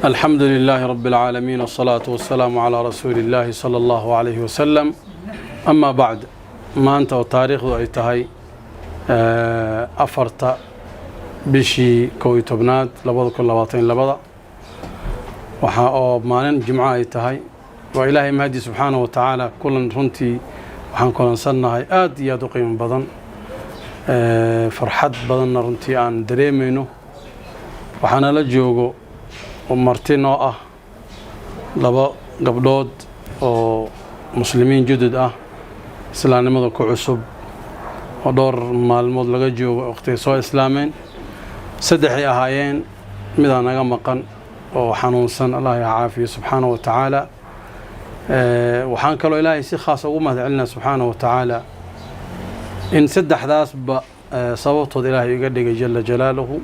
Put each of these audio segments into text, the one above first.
الحمد لله رب العالمين، والصلاة والسلام على رسول الله صلى الله عليه وسلم، أما بعد. Maanta oo taariikhdu ay tahay 4-ta bishii 11aad 2022-da, waxaa oo maalin Jimco ay tahay, waa Ilaahay mahadi subxaanahu wa tacaala. Kulan runtii waxaan kulansannahay aad iyo aad u qiimo badan, farxad badanna runtii aan dareemayno. Waxaana la joogo oo marti noo ah laba gabdhood oo muslimiin judud ah, islaamnimada ku cusub, oo dhowr maalmood laga joogo waqtigay soo islaameen. Saddexay ahaayeen, midaa naga maqan oo xanuunsan. Allah ya caafiyo subxaanahu wa tacaala. Waxaan kaloo Ilaahay si khaasa ugu mahad celinaa subxaanahu wa tacaala in saddexdaasba sababtood Ilaahay iga dhigay jala jalaaluhu.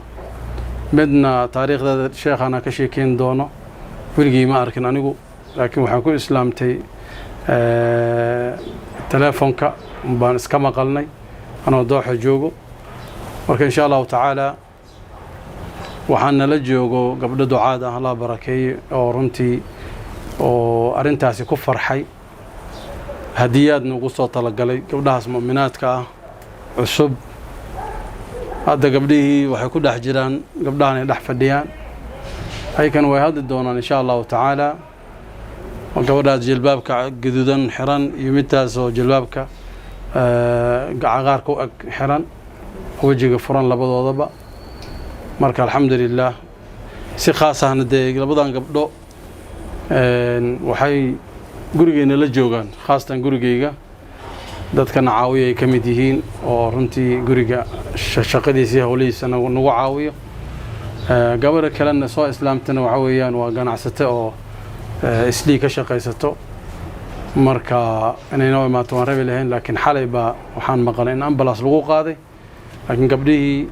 Midna taariikhdeeda sheekhana ka sheekeyn doono. Weligii ma arkin anigu, laakiin waxaan ku islaamtay teleefonka baan iska maqalnay anoo Dooxa joogo. Marka insha Allahu tacaala waxaan nala joogo gabdho ducaad ah, Allah barakeeye, oo runtii oo arrintaasi ku farxay, hadiyaadna ugu soo talagalay gabdhahaas mu'minaadka ah cusub. Hadda gabdhihii waxay ku dhex jiraan, gabdhahan ay dhex fadhiyaan, ayakana way hadli doonaan insha Allahu tacaala. Oo gabadhaas jilbaabka gaduudan xiran iyo midtaas oo jilbaabka cagaarka u eg xiran, wejiga furan labadoodaba. Marka alxamdu lilah, si khaas ahna dee labadan gabdho waxay gurigeyna la joogaan, khaasatan gurigeyga dadkana caawiya ay ka mid yihiin, oo runtii guriga shaqadiisa, howlihiisa nagu caawiyo. Gabadha kalena soo islaamtana waxa weeyaan waa ganacsate oo Islii ka shaqaysato. Marka inay noo imaato waan rabi lahayn, laakiin xalay baa waxaan maqalay in ambulance lagu qaaday. Laakiin gabdhihii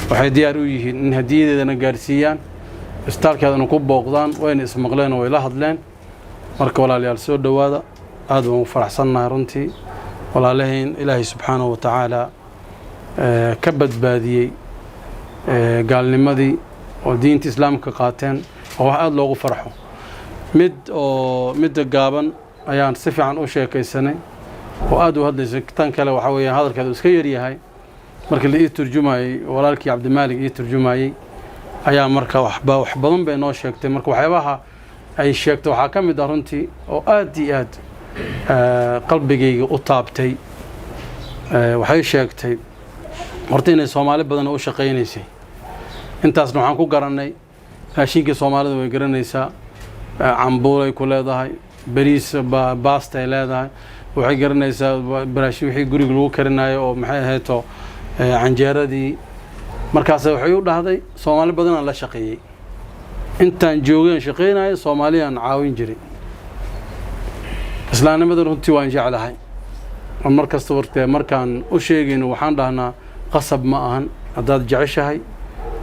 waxay diyaar u yihiin in hadiyadeedana gaarsiiyaan, isbitaalkeedana ku booqdaan. Wayna ismaqleen oo way la hadleen. Marka walaalayaal, soo dhowaada. Aad baan u faraxsannahay runtii walaalahayn Ilaahay subxaanahu wa tacaala ka badbaadiyey gaalnimadii oo diinta Islaamka qaateen, oo wax aada loogu farxo. Mid oo midda gaaban ayaan si fiican u sheekaysanay oo aada u hadlaysay. Tan kale waxaa weeyaan hadalkeedu iska yaryahay. Markii la ii turjumayey, walaalkii Cabdimaalig ii turjumayey ayaa marka waxba wax badan bay noo sheegtay. Marka waxyaabaha ay sheegtay waxaa ka mid ah runtii oo aad iyo aad qalbigayga u taabtay. Waxay sheegtay horta inay Soomaali badan u shaqaynaysay. Intaasna waxaan ku garannay raashinkii Soomaalida way garanaysaa, cambuulay ku leedahay, bariis, baastay leedahay. Waxay garanaysaa raashin wixii guriga lagu karinayo oo maxay ahayto canjeeradii. Markaas waxay u dhahday Soomaali badanaan la shaqeeyey intaan joogay, aan shaqeynayo, Soomaaliyaan caawin jiray. Islaamnimadan runtii waan jeclahay. Mar kasta wartee markaan u sheegayno waxaan dhahnaa qasab ma ahan. Haddaad jeceshahay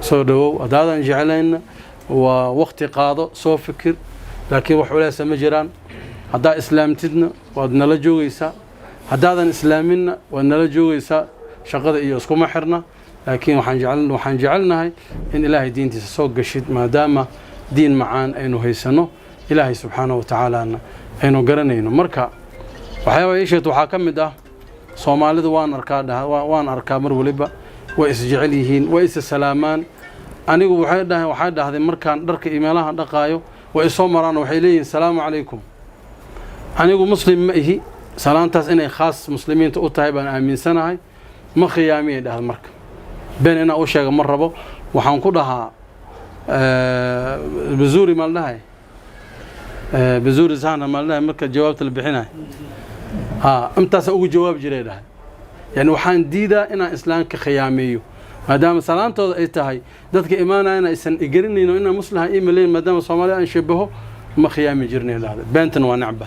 soo dhowow, haddaadan jeclaynna waa wakti qaado, soo fikir, laakiin wax culeesa ma jiraan. Haddaa islaamtidna waad nala joogaysaa, haddaadan islaaminna waad nala joogaysaa. Shaqada iyo iskuma xirna, laakiin waxaan jecelnahay in Ilaahay diintiisa soo gashid, maadaama diin macaan aynu haysano, Ilaahay subxaanahu wa tacaalana aynu garanayno. Marka waxyaaba ii sheegta waxaa ka mid ah Soomaalidu waan arkaa, waan arkaa mar waliba way isjecel yihiin, way isa salaamaan. Anigu waxay dhahay, waxay dhahday markaan dharka iyo meelaha dhaqaayo way isoo maraan oo waxay leeyihiin "Salaamu calaykum." Anigu muslim ma ihi, salaantaas inay khaas muslimiinta u tahay baan aaminsanahay. Ma khiyaamiyay dhahda. Marka been inaan u sheega ma rabo. Waxaan ku dhahaa "Vizuri" maal dhahay, "Vizuri sana" maal dhahay marka jawaabta la bixinayo. Ha intaasa ugu jawaab jiray dhahay. Yani waxaan diidaa inaan islaamka khiyaameeyo, maadaama salaantooda ay tahay dadka imaanayana aysan igarinayno inaan muslaha ii malayn, maadaama Soomaaliya aan shabaho. Ma khiyaami jirnay dhahda. Beentana waa necba,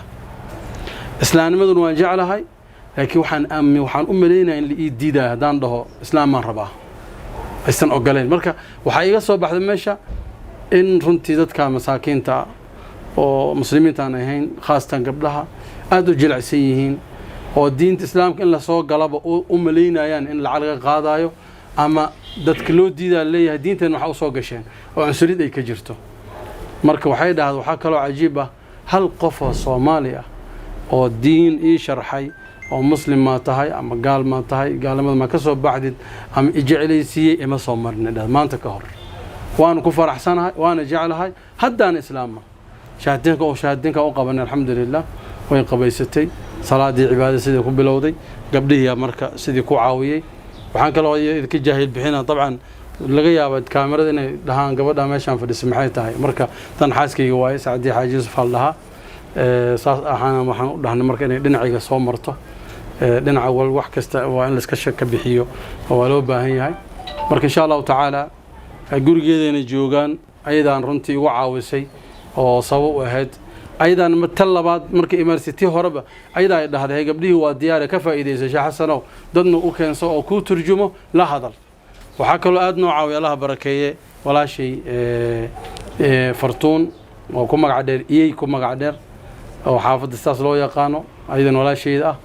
islaamnimaduna waan jeclahay, laakiin waxaan u malaynaya in la ii diidaya haddaan dhaho islaam baan rabaa, aysan ogoleyn. Marka waxaa iga soo baxday meesha in runtii dadka masaakiinta oo muslimiinta aan ahayn, khaasatan gabdhaha, aada u jilicsan yihiin oo diinta Islaamka in lasoo galaba u malaynayaan in lacag laga qaadayo ama dadka loo diidaa leeyahay diinteen waxaa usoo gasheen, oo cunsuriyad ay ka jirto. Marka waxay dhahda, waxaa kaloo cajiib ah, hal qof oo Soomaali ah oo diin ii sharxay oo Muslim maa tahay ama gaal maa tahay, gaalnimada maa ka soo baxdid ama ijeclaysiiyey, ima soo marin dhahda maanta ka hor. Waanu ku faraxsanahay, waana jeclahay haddaan islaama shahaadinka oo shahaadinka u qabanay. Alxamdulilah, way qabaysatay, salaadii, cibaadada sidii ku bilowday, gabdhihiyaa marka sidii ku caawiyey. Waxaan kaloo idinka jaahil bixina, dabcan laga yaaba kaamirada inay dhahaan, "Gabadha meeshaan fadhisa maxay tahay?" Marka tan xaaskayga waaye, Sacdii Xaaji Yuusuf al dhahaa. Saas ahaana waxaan u dhahnay marka inay dhinacayga soo marto. Dhinaca wal wax kasta waa in laiska shaka bixiyo oo waa loo baahan yahay. Marka insha Allahu tacaala gurigeedayna joogaan, ayadaan runtii igu caawisay oo sabab u ahayd. Ayadaan tan labaad markii imarsiti horeba ayadaa ay dhahday, "Hey, gabdhihii waa diyaare, ka faa'iidaysa Sheekh Xasanow, dadna u keenso oo kuu turjumo, la hadal." Waxaa kaloo aada noo caawiya, Allaha barakeeye, walaashay Fartuun oo ku magac dheer Iyey, ku magac dheer oo xaafadda sidaas loo yaqaano, ayadana walaashayda ah.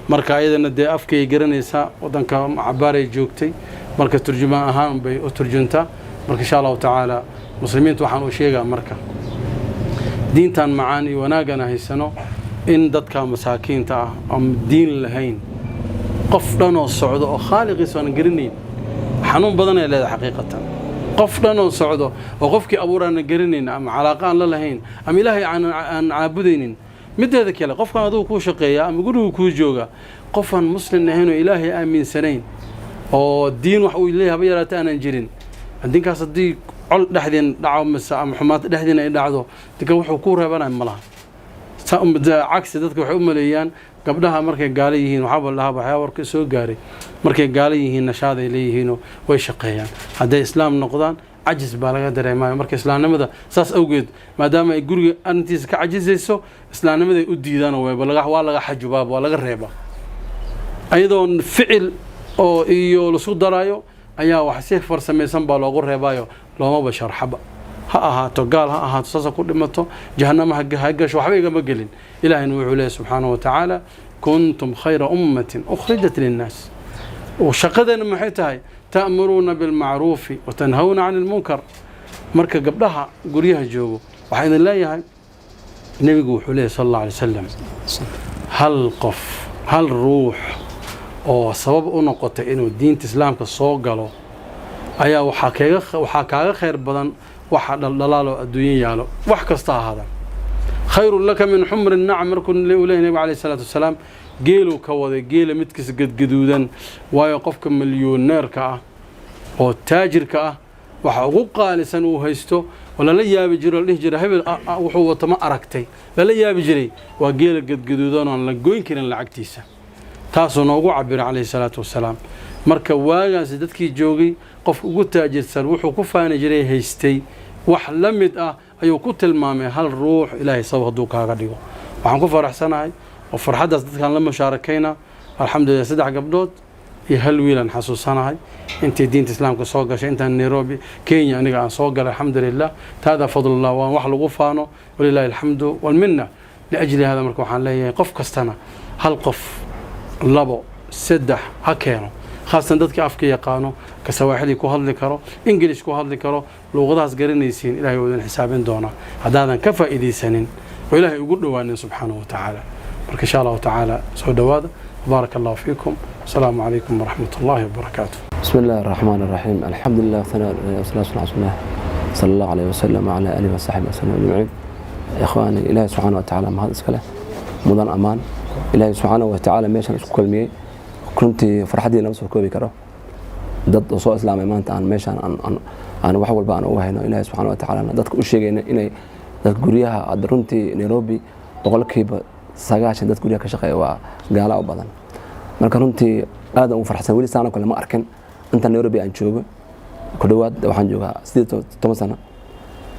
Marka ayadana dee afkay garanaysaa, waddanka cabaaray joogtay, marka turjumaan ahaan bay u turjuntaa. Marka insha Allahu tacaala muslimiinta waxaan u sheegaa marka diintan macaan iyo wanaagana haysano in dadka masaakiinta ah oon diin lahayn, qof dhanoo socdo oo khaaliqiisa aan garanayn, xanuun badan ay leedahay xaqiiqatan. Qof dhanoo socdo oo qofkii abuuraana garanayn ama calaaqa aan la lahayn ama Ilaahay aan caabudaynin. Mideeda kale, qofkan adigu kuu shaqeeya ama gurigu kuu jooga, qofaan Muslim ahayn oo Ilaahay aaminsanayn oo diin wax uu leeyahay haba yaraata aanan jirin, dinkaas haddii col dhexdeen dhaco mise ama xumaata dhexdeen ay dhacdo, dinka wuxuu ku reebanaya ma laha. Cagsi dadka waxay u maleeyaan gabdhaha markay gaalo yihiin, waxaaba la dhahaa, waxyaaba warka soo gaaray, markay gaalo yihiin nashaaday leeyihiinoo way shaqeeyaan, hadday Islaam noqdaan cajis baa laga dareemaya. Marka islaamnimada saas awgeed, maadaama ay guriga arrintiisa ka cajisayso, islaamnimaday u diidaan oo waa laga xajubaaba, waa laga reebaa, ayadoon ficil oo iyo laisku daraayo ayaa wax si farsamaysan baa loogu reebaayo, loomaba sharxaba. Ha ahaato gaal, ha ahaato saasa ku dhimato, jahanama ha gasho, waxba igama gelin. Ilaahayna wuxuu leeyahy subxaanahu wa tacaala, "Kuntum khayra ummatin ukhrijat linnaas." Shaqadeena maxay tahay? "Ta'muruuna bilmacruufi wa tanhawna cani lmunkar." Marka gabdhaha guryaha joogo waxaa idin leeyahay, nebigu wuxuu leeyahy sal Allahu alay wasalam, hal qof, hal ruux oo sabab u noqotay inuu diinta Islaamka soo galo ayaa waxaa kaaga khayr badan waxa dhaldhalaaloo adduunyo yaalo, wax kasta ahaada. "Khayrun laka min xumri nacam." Markuu uu leeyahy nebigu alayhi salaatu wasalaam, geeluu ka waday, geela midkiisa gadgaduudan. Waayo, qofka milyooneerka ah oo taajirka ah waxa ugu qaalisan uu haysto oo lala yaabi jiro, la dhihi jiray, "Hebel wuxuu wato ma aragtay?" lala yaabi jiray, waa geela gadgaduudan oon la goyn karin lacagtiisa. Taasuu noogu cabiray calayhi salaatu wasalaam. Marka waagaasi dadkii joogay, qofka ugu taajirsan wuxuu ku faani jiray haystay wax la mid ah ayuu ku tilmaamay hal ruux Ilaahay sabab hadduu kaaga dhigo. Waxaan ku faraxsanahay oo farxaddaas dadkaan la musaarakayna, alxamdulillah, saddex gabdhood iyo hal wiilaan xasuusanahay intay diinta Islaamka soo gashay intaan Nairobi, Kenya aniga aan soo galay. Alxamdulilah, hada fadlullah, waan wax lagu faano, walilahi alxamdu walminna liajli hada. Marka waxaan leeyahay, qof kastana hal qof, labo, saddex ha keeno, khaasatan dadka afka yaqaano, ka Sawaaxili ku hadli karo, English ku hadli karo, luuqadahaas garanaysiin. Ilahay waa idin xisaabin doonaa haddaadan ka faa'iidaysanin oo Ilaahay ugu dhowaanin subxaanahu wa tacaala. Marka insha Allahu tacaala soo dhowaada. Baaraka Allahu fiikum. Asalaamu calaykum waraxmat ullahi wabarakaatu. بسم الله الرحمن الرحيم، الحمد لله والصلاة والسلام على رسول الله صلى الله عليه وسلم وعلى آله وصحبه وسلم أجمعين. إخواني، إلهي سبحانه وتعالى mahad iska leh, mudan amaan. Ilaahay subxaanahu watacaala meeshan isku kulmiyey, runtii farxaddii lama soo koobi karo. Dad oo soo islaamay maanta aan meeshaan aan wax walba aan uga hayno, Ilaahay subxaana watacaala dadka u sheegayna inay dad guryaha hadda runtii Nairobi 90% dad guryaha ka shaqeeya waa gaala u badan. Marka runtii aad aan ugu farxsan, weli saanoo kale ma arkin inta Nairobi aan joogo. Ku dhowaad waxaan joogaa 18 sano.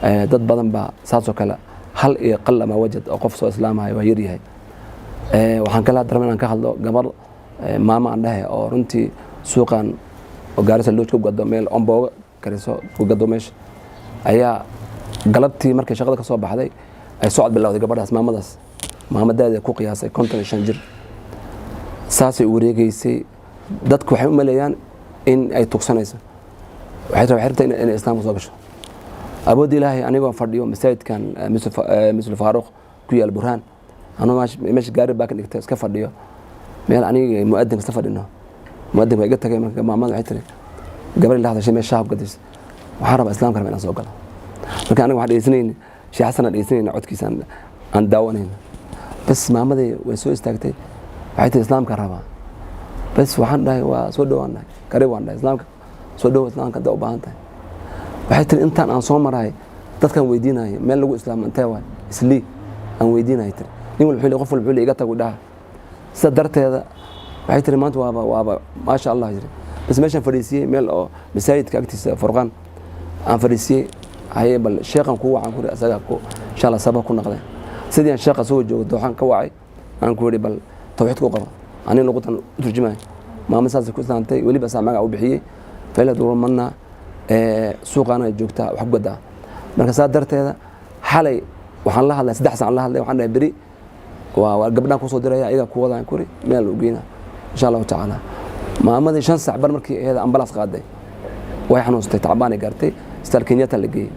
Dad badan baa saasoo kale hal iyo qalla ma wajad oo qof soo islaamayo waa yaryahay. Waxaan kala darma inaan ka hadlo gabar maama aan dhahe oo runtii suuqan oo Gaarisa Lodge ku gado, meel ombooga kariso ku gado meesha, ayaa galabtii markay shaqada ka soo baxday ay socod bilowday. Gabadhaas maamadaas, maamadaada ku qiyaasay 55 jir, saasay u wareegeysay. Dadku waxay u maleeyaan in ay tugsanayso, waxay rabtaa inay Islaamka soo gasho. Awoodda Ilaahay, anigoo fadhiyo masaajidkan Misl Faaruq ku yaal Burhaan, anuu meesha gaari baa ka dhigtay, iska fadhiyo meel, aniga muadinka isla fadhino, muadinka waa iga tagay. Marka maamada waxay tiri, gabar ila hadashay meel shaab gadis, "Waxaan rabaa Islaamka, rabaa inaan soo galo." Marka aniga waxaan dhegeysanayna Sheekh Xasan, aan dhegeysanayna codkiisa, aan daawanayna. Bas, maamadii way soo istaagtay, waxay tiri, "Islaamka rabaa." Bas, waxaan dhahay, "Waa soo dhowaan," dhahay, "Kariib," waan dhahay, "Islaamka soo dhow, Islaamka haddaa u baahan tahay." Waxay tiri, "Intaan aan soo marahay dadkan weydiinayay meel lagu islaamo intee waay Islii aan weydiinayay," tiri, "nin walba wuxuu, qof walba wuxuu iga tagu dhaha." Sida darteeda waxay tiri, "Maanta waaba maasha Allah," tiri. Bas, meeshaan fadhiisiyey, meel oo masaajidka agtiisa Furqaan aan fadhiisiyey. "Haye, bal sheekhan kuu wacan," kuri, "asaga ku insha Allah sabab ku noqday." Sidii aan sheekha soo joogo dooxan ka wacay, aan ku yidhi, "Bal tawxiidka u qaba," aniga luqadan u turjumaya. Maamo saasay ku islaamtay, weliba saa magac u bixiyey Fayla Durumadna, suuqaana joogtaa, wax ku gadaa. Marka saa darteeda xalay waxaan la hadlay 3 saac la hadlay. Waxaan dhahay, "Beri waa gabdhaan kusoo diraya, ayagaa ku wadaan," kuri, "meel u geyna insha Allahu tacaala." Maamadii 5 saac bar markii iyada ambalaas qaaday, way xanuunsatay, tacbaanay gaartay, isbitaal Kenyatta la geeyey.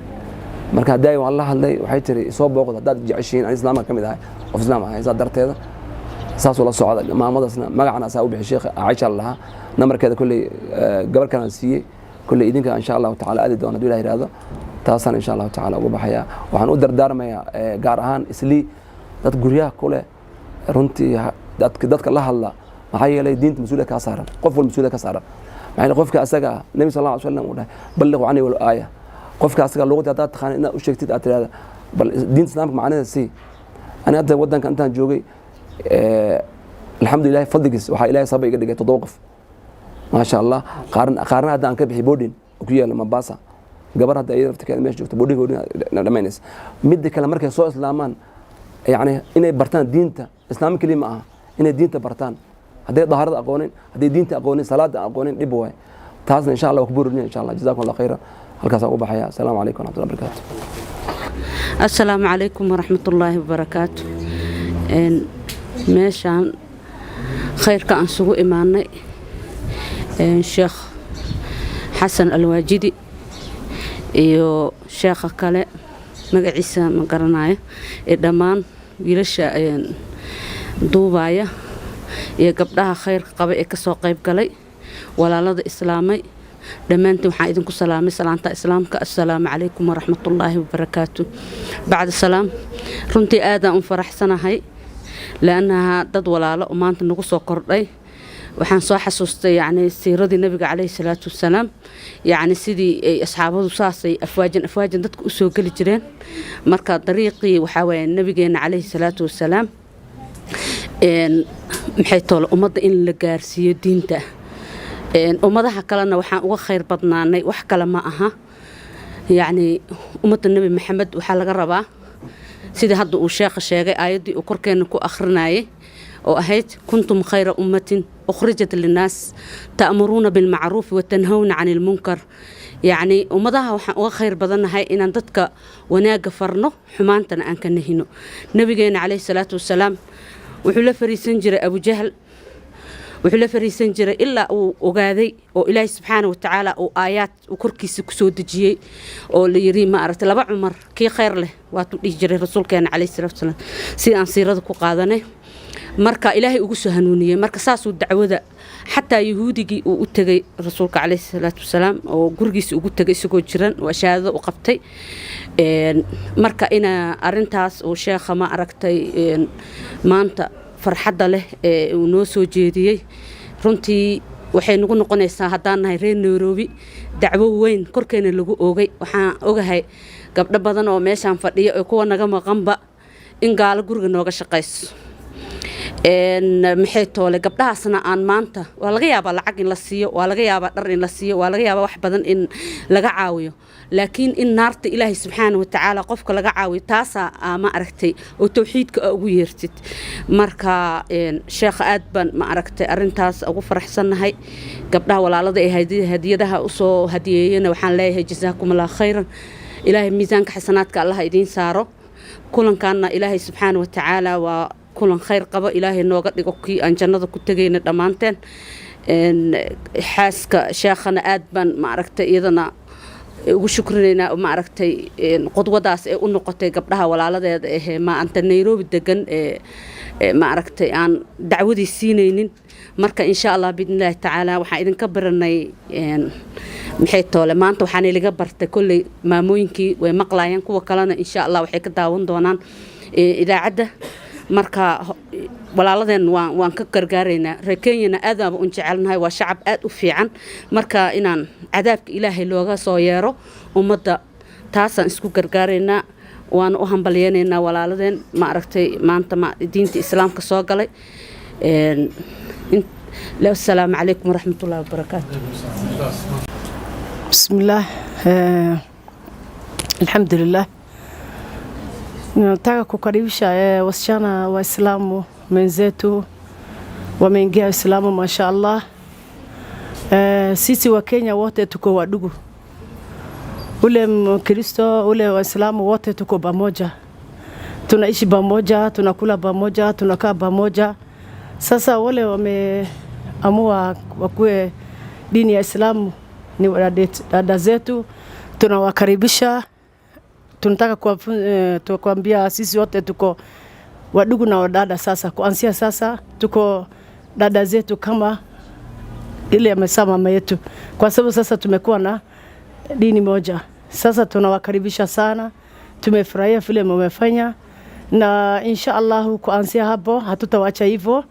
Marka haddaay waan la hadlay, waxay tiri, "Soo booqda haddaad jeceshihiin, ani Islaamka ka mid ahay, qof Islaam ahay." Saa darteeda saasuu la socda. Maamadaasna magacana asaa u bixi, Sheekh Caaisha la lahaa. Nambarkeeda kolley gabar kalaan siiyey, kolley idinka insha Allahu tacaala aadi doona hadduu Ilah yihahdo. Taasaan insha Allahu tacaala uga baxayaa. Waxaan u dardaarmayaa gaar ahaan Islii dad guryaha ku leh, runtii dadka la hadla, maxaa yeelay diinta mas-uuliyad kaa saaran, qof walba mas-uuliyad ka saaran. Maxaa yeelay qofka asaga ah, Nabi sal alla alay slam uu dhahay, "Balliqu canii wal aaya." Qofka asaga luqadii haddaad taqaana inaad u sheegtid, aad tirahda, "Bal diinta Islaamka macnaheeda sii." Ani hadda waddanka intaan joogay, alxamdulilahi fadligiis, waxaa Ilahay sabab iga dhigay toddoba qof, maasha Allah. Qaarna qaarna hadda aan ka bixi boarding oo ku yaala Mombasa, gabar hadda iyada laftirkeeda meesha joogta boarding dhamaynaysa. Midda kale, markay soo islaamaan, yacni inay bartaan diinta Islaam keliya ma aha, inay diinta bartaan. Hadday dahaarada aqoonin, hadday diinta aqoonin, salaada aqoonin, dhib waay. Taasna insha Allah waa ku boorinaya insha Allah. Jazakum Allah khayran, halkaasaan u baxaya. Asalaamu calaykum waraxmatullahi wabarakaatu. Asalaamu calaykum waraxmatullaahi wabarakaatu. Meeshaan khayrka aan isugu imaanay, Sheekh Xasan Alwaajidi iyo sheekha kale magaciisa ma garanayo, ee dhammaan wiilasha duubaya iyo gabdhaha khayrka qaba ee kasoo qayb galay, walaalada islaamay dhammaantiin, waxaan idinku salaamay salaanta Islaamka: assalaamu calaykum waraxmatullaahi wabarakaatu. Bacda salaam, runtii aadaan u faraxsanahay, laannaha dad walaalo oo maanta nagu soo kordhay. Waxaan soo xasuustay yacni siiradii Nabiga caleyhi salaatu wasalaam, yacni sidii ay asxaabadu saasay afwaajan afwaajan dadka u soo geli jireen. Marka dariiqii waxaa waaye Nabigeena caleyhi salaatu wasalaam, maxay toole ummadda in la gaarsiiyo diinta. Ummadaha kalena waxaan uga khayr badnaanay wax kale ma aha, yacni ummadda Nebi Maxamed waxaa laga rabaa sidii hadda uu sheekha sheegay, aayaddii uu korkeena ku akhrinayay oo ahayd: "Kuntum khayra ummatin ukhrijat linnaas ta'muruuna bilmacruufi watanhawna cani ilmunkar." Yacni ummadaha waxaan uga khayr badannahay inaan dadka wanaagga farno, xumaantana aan ka nahino. Nabigeena caleyhi salaatu wasalaam wuxuu la fariisan jiray Abujahal, wuxuu la fariisan jiray ilaa uu ogaaday oo Ilaahay subxaana watacaala uu aayaad uu korkiisa kusoo dejiyey oo la yiri, ma aragtay, laba Cumar kii khayr leh waatuu dhihi jiray rasuulkeena caleyhi salaatu wasalaam, sida aan siirada ku qaadanay. Marka Ilaahay ugu soo hanuuniyey. Marka saasuu dacwada xataa yahuudigii uu u tegay rasuulka caleyhi salaatu wasalaam oo gurigiisa ugu tegay isagoo jiran oo shahaadada u qabtay. Marka ina arintaas uu sheekha, ma aragtay, maanta farxadda leh ee uu noo soo jeediyey, runtii waxay nagu noqonaysaa haddaan nahay reer Nairobi dacwo weyn korkeena lagu oogay. Waxaan ogahay gabdho badan oo meeshaan fadhiya ee kuwa naga maqanba in gaalo guriga nooga shaqayso. Maxay toole gabdhahaasna aan maanta waa laga yaabaa lacag in la siiyo, waa laga yaabaa dhar in la siiyo, waa laga yaabaa wax badan in laga caawiyo, laakiin in naarta Ilaahay subxaana watacaala qofka laga caawiyo, taasaa, ma aragtay, oo tawxiidka aa ugu yeertid. Marka sheekha aad baan, ma aragtay, arrintaas ugu faraxsannahay. Gabdhaha walaalada ee hadiyadaha usoo hadiyeeyana waxaan leeyahay jasaakum Allah khayran, Ilaahay miisaanka xasanaadka Allah idiin saaro. Kulankaana Ilaahay subxaana watacaala waa kulan khayr qabo, Ilaahay nooga dhigo kii aan jannada ku tegayna dhammaanteen. Xaaska sheekhana aad baan, ma aragtay, iyadana Ugu shukrinaynaa, ma aragtay, qudwadaas ee u noqotay gabdhaha walaaladeeda ahee maanta Nairobi degan ee, ma aragtay, aan dacwadii siinaynin. Marka insha Allah biidnillaahi tacaala waxaan idinka baranay, maxay toole, maanta waxaan ilaga bartay. Kolley maamooyinkii way maqlayaan, kuwa kalena insha Allah waxay ka daawan doonaan idaacadda. Marka walaaladeen waan ka gargaaraynaa. Reer Kenyana aadaaba un jecelnahay, waa shacab aad u fiican. Marka inaan cadaabka Ilaahay looga soo yeero ummadda, taasaan isku gargaaraynaa, waana u hambalyeynaynaa walaaladeen, ma aragtay, maanta ma diinta Islaamka soo galay. Asalaamu calaykum waraxmatullahi wabarakaatu. بسم الله، الحمد لله. Nataka kukaribisha wasichana Waislamu wenzetu wameingia Uislamu, masha Allah. Sisi wa Kenya wote tuko wadugu, ule Mkristo ule Waislamu wote tuko pamoja, tunaishi pamoja, tunakula pamoja, tunakaa pamoja. Sasa wale wameamua wakuwe dini ya Islamu ni dada zetu, tunawakaribisha. Tunataka kuambia sisi wote tuko wadugu na wadada. Sasa kuanzia sasa tuko dada zetu kama ile amesema mama yetu, kwa sababu sasa tumekuwa na dini moja. Sasa tunawakaribisha sana, tumefurahia vile mmefanya, na insha Allah kuanzia hapo hatutawacha hivyo,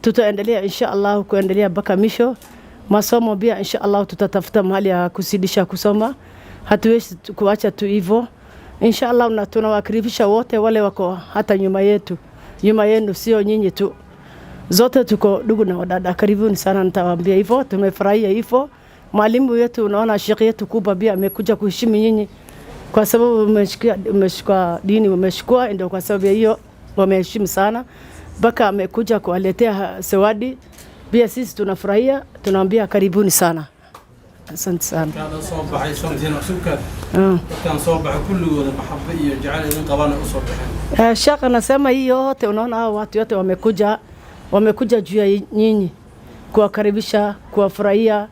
tutaendelea insha Allah kuendelea mpaka mwisho. Masomo pia insha Allah tutatafuta mahali ya kuzidisha kusoma, hatuwezi kuacha tu hivyo insha Allah, na tunawakaribisha wote wale wako hata nyuma yetu, nyuma yenu, sio nyinyi tu, zote tuko ndugu na wadada. Karibuni sana, nitawaambia hivyo, tumefurahia hivyo. Mwalimu wetu, unaona shekhi yetu kubwa pia amekuja kuheshimu nyinyi kwa sababu umeshika dini, umeshukua, ndio kwa sababu ya hiyo wameheshimu sana, mpaka amekuja kuwaletea zawadi. Pia sisi tunafurahia, tunaambia karibuni sana, asante sana. Dadkaan soo baxay santiin cusubkaad, dadkaan soo baxay kulligooda maxabo iyo jecel idin qabaan ay usoo baxeen. Shekh anasema hii yote unaona hao watu yote wamekuja juu ya nyinyi, kuwakaribisha, kuwafurahia,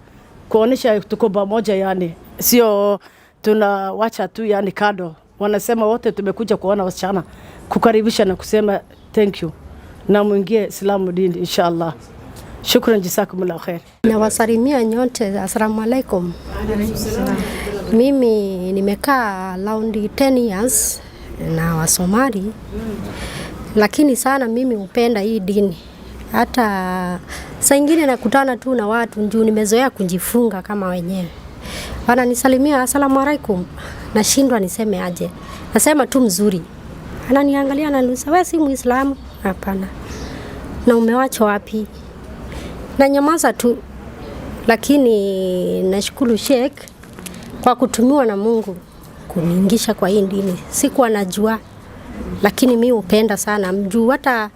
kuonesha tuko pamoja, yani sio tunawacha tu yani kando. Wanasema wote tumekuja kuona wasichana, kukaribisha na kusema thank you na mwingie Islamu dini inshallah. Shukran, jazakumullah khair. Nawasalimia nyote, asalamu alaikum. Mimi nimekaa around 10 years na Wasomali, lakini sana mimi hupenda hii dini. Hata saa ingine nakutana tu na watu juu nimezoea kujifunga kama wenyewe, wananisalimia asalamu alaikum, nashindwa niseme aje, nasema tu mzuri. Ananiangalia, ananiuliza, wewe si Muislamu? Hapana. Na umewachwa wapi? Na nyamaza tu, lakini nashukuru Sheikh kwa kutumiwa na Mungu kuniingisha kwa hii dini. Sikuwa najua, lakini mi hupenda sana mjuu. Hata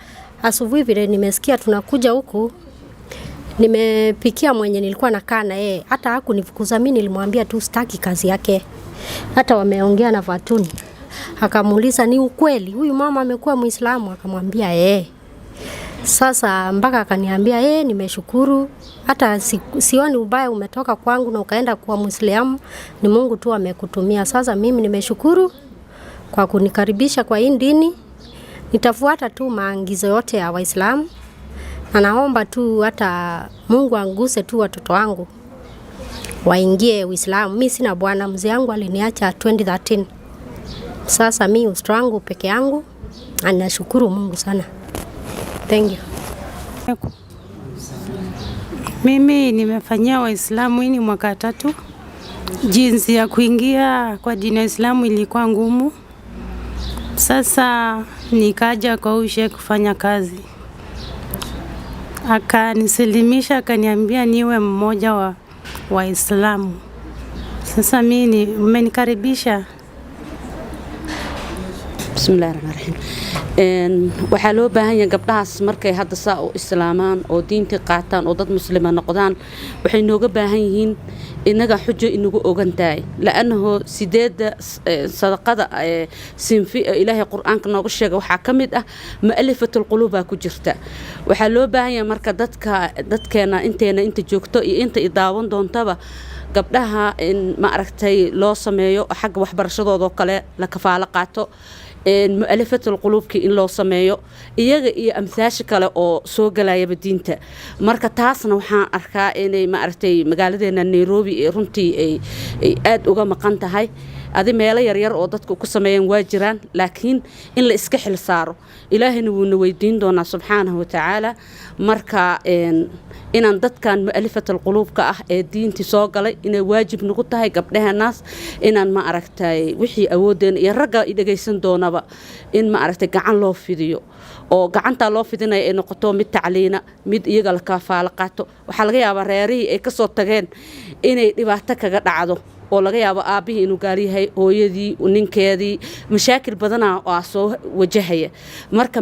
asubuhi vile nimesikia tunakuja huku, nimepikia mwenye nilikuwa nakaa na yeye, hata hakunifukuza mimi, nilimwambia tu sitaki kazi yake. Hata wameongea na Fatuni, akamuuliza ni ukweli huyu mama amekuwa Muislamu? Akamwambia eh. Sasa mpaka akaniambia nimeshukuru hata sioni ubaya umetoka kwangu na ukaenda kuwa Muislamu, ni Mungu tu amekutumia. Sasa mimi nimeshukuru kwa kunikaribisha kwa hii dini. Nitafuata tu maagizo yote ya Waislamu na naomba tu hata Mungu anguse tu watoto wangu waingie Uislamu. Mi sina bwana, mzee yangu aliniacha 2013. Sasa mi usto wangu peke yangu, na nashukuru Mungu sana. Thank you. Mimi nimefanyia Waislamu, hii ni mwaka 3. Jinsi ya kuingia kwa dini ya Islamu ilikuwa ngumu. Sasa nikaja kwa huyu sheikh kufanya kazi, akanisilimisha, akaniambia niwe mmoja wa Waislamu. Sasa mimi mmenikaribisha. Bismillahi raxmaan raxiim. Waxaa loo baahan yahay gabdhahaas markay hadda saa u islaamaan oo diintii qaataan oo dad muslima noqdaan, waxay nooga baahan yihiin inaga xujo inagu ogan tahay, la-annahu sideedda sadaqada sinfi ee Ilaahay Qur-aanka nooga sheega waxaa ka mid ah mu'alifatulquluubaa ku jirta. Waxaa loo baahan yahay marka dadka dadkeena inteena inta joogto iyo inta i daawan doontaba. Gabdhaha in ma aragtay loo sameeyo xagga waxbarashadoodoo kale la kafaalo qaato, mu'alifatul quluubki in loo sameeyo iyaga iyo amsaasha kale oo soo galayaba diinta. Marka taasna waxaan arkaa inay ma aragtay magaaladeena Nairobi ee runtii ay aad uga maqan tahay. Adi meelo yaryar oo dadku ku sameeyaan waa jiraan, laakiin in la iska xil saaro, Ilaahayna wuuna weydiin doonaa subxaanahu watacaala. Marka inaan dadkan mu'alifatal quluubka ah ee diintii soo galay inay waajib nagu tahay gabdhahanaas inaan ma aragtay wixii awoodeen iyo ragga i dhegaysan doonaba in ma aragtay gacan loo fidiyo, oo gacantaa loo fidinaya ay noqoto mid tacliina, mid iyaga la kaafaalo qaato. Waxaa laga yaabaa reerihii ay ka soo tageen inay dhibaato kaga dhacdo, oo laga yaabo aabbihii inuu gaal yahay, hooyadii, ninkeedii, mashaakil badanaa aa soo wajahaya. Marka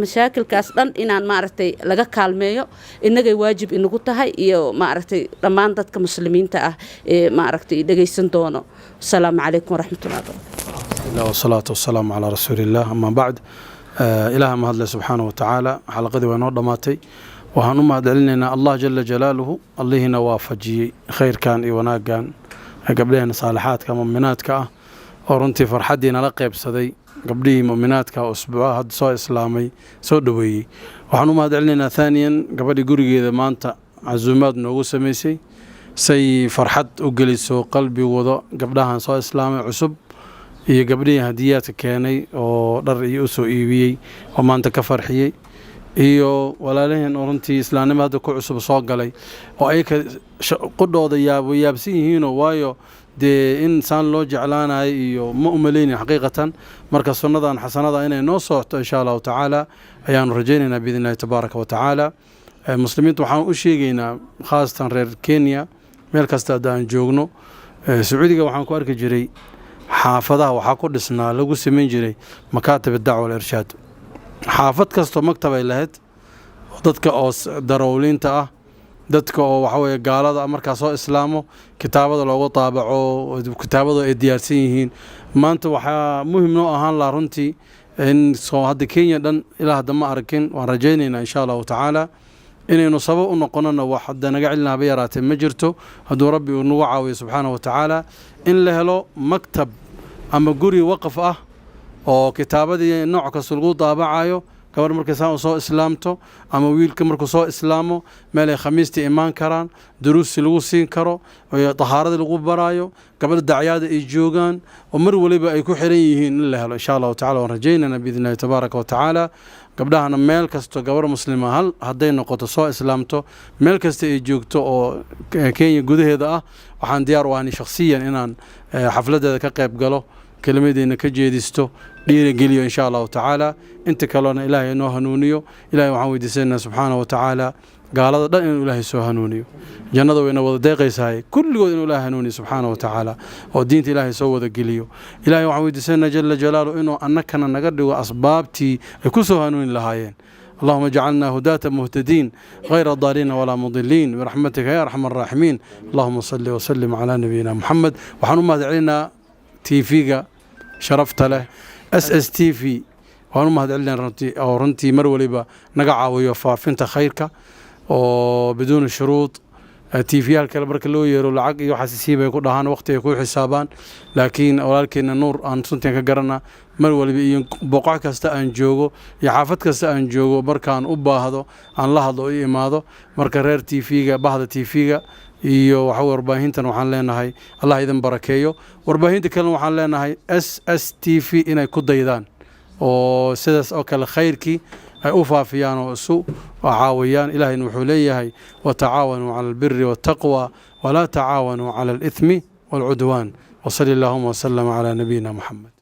mashaakilkaas dhan inaan maaragtay laga kaalmeeyo innagay waajib inagu tahay iyo maaragtay dhammaan dadka muslimiinta ah ee maaragtay dhegaysan doono. Asalaamu calaykum waraxmatullahi wabarakatu. Wasalaatu wasalaamu calaa rasuuliillah, amaa bacd. Ilaaha mahadle subxaana wa tacaala, xalaqadii waa inoo dhammaatay. Waxaan u mahad celinaynaa Allah jala jalaaluhu, allihiina waafajiyey khayrkan iyo wanaaggan gabdhaheena saalixaadka muminaadka ah oo runtii farxaddii nala qaybsaday, gabdhihii muminaadka usbuucaha hadda soo islaamay soo dhoweeyey. Waxaan u mahad celinaynaa thaaniyan gabadhii gurigeeda maanta casuumaad noogu samaysay say farxad u geliso qalbigooda gabdhahan soo islaamay cusub, iyo gabdhihii hadiyaadka keenay oo dhar iyo u soo iibiyey oo maanta ka farxiyey, iyo walaalaheen oo runtii islaamnimo hadda ku cusub soo galay oo ayaka qudhooda yaab yaabsan yihiinoo, waayo dee in saan loo jeclaanayo iyo ma umaleynin xaqiiqatan. Marka sunnadan xasanada inay noo socoto insha Allahu tacaala ayaanu rajaynaynaa biidn illahi tabaaraka wa tacaala. Muslimiinta waxaan u sheegaynaa, khaasatan reer Kenya, meel kasta hadda aan joogno. Sacuudiga waxaan ku arki jiray xaafadaha waxaa ku dhisnaa lagu samayn jiray makaatib dacwa walirshaad. Xaafad kastoo maktab ay lahayd, dadka oo darawliinta ah, dadka oo waxa weeye gaalada markaa soo islaamo kitaabada loogu taabaco, kitaabadu ay diyaarsan yihiin. Maanta waxaa muhim noo ahaan lahaa runtii in soo hadda Kenya dhan ilaa hadda ma arkin. Waan rajaynaynaa insha Allahu tacaala inaynu sabab u noqonona. Wax hadda naga celina haba yaraatee ma jirto, hadduu Rabbi uu nagu caawiyo subxaanahu wa tacaala, in la helo maktab ama guri waqaf ah oo kitaabadii nooc kasta lagu daabacayo. Gabadh markay saan u soo islaamto ama wiilka markuu soo islaamo, meel ay khamiistii imaan karaan, duruusti lagu siin karo, tahaaradii lagu baraayo, gabadha dacyaada ay joogaan oo mar waliba ay ku xiran yihiin in la helo insha Allahu tacala. Waan rajaynana biidn illahi tabaaraka wa tacaala. Gabdhahana meel kasto gabar muslima hal hadday noqoto soo islaamto, meel kasta ay joogto oo Kenya gudaheeda ah, waxaan diyaar u ahni shakhsiyan inaan xafladeeda ka qayb galo, kelimadeena ka jeedisto, dhiirigeliyo insha Allahu tacaala. Inta kalena Ilaahay inoo hanuuniyo. Ilahay waxaan weydiisanaynaa subxaana wa tacaala gaalada dhan inuu Ilaahay soo hanuuniyo. Jannada wayna wada deeqaysahay, kulligood inuu Ilaahay hanuuniyo subxaana wa tacaala oo diinta Ilaahay soo wada geliyo. Ilaahay waxaan weydiisanaynaa jala jalaalu inuu annakana naga dhigo asbaabtii ay ku soo hanuuni lahaayeen. اللهم اجعلنا هداة مهتدين غير ضالين ولا مضلين برحمتك يا أرحم الراحمين. اللهم صل وسلم على نبينا محمد. Waxaan u mahadcelinaa TV-ga sharafta leh SSTV. Waan u mahadcelinaa runtii oo runtii mar waliba naga caawiyo faafinta khayrka oo biduuni shuruud. TV-yaal kale marka loo yeero lacag iyo waxaas sii bay ku dhahaan, waqti ay ku xisaabaan, laakiin walaalkeena Nuur aan runtii ka garana mar waliba iyo boqoc kasta aan joogo iyo xaafad kasta aan joogo, markaan u baahdo aan la hadlo u imaado. Marka reer TV-ga, bahda TV-ga iyo waxa warbaahintan waxaan leenahay Allah idin barakeeyo. Warbaahinta kalena waxaan leenahay SSTV inay ku daydaan oo sidaas oo kale khayrkii ay u faafiyaan oo isu caawiyaan. Ilaahayna wuxuu leeyahay: "Watacaawanuu cala albiri waataqwa walaa tacaawanuu cala alithmi waalcudwaan." Wasali allahuma wasalama calaa nabiyina Muxamed.